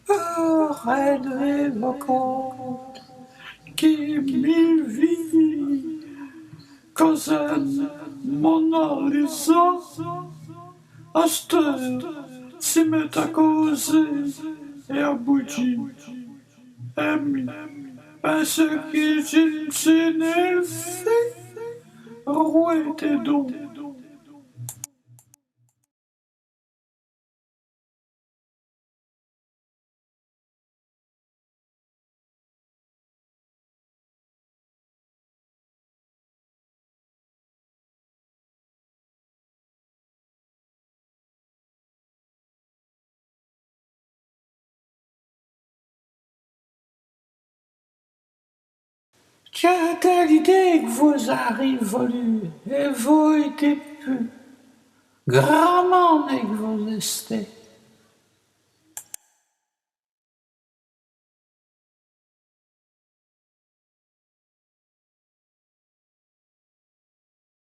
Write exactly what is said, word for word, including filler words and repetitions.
Rendez-vous compte qui mi vît, cosène Mona Lisa, asteûre, si mèt a causer èt a boudjî. Èt mi, pinse qui dji n' seû nén fét, rwêtez don. Quate l'idéye qui vos-arive, volu, èt vos-èstez pus gramint qui vos-èstez.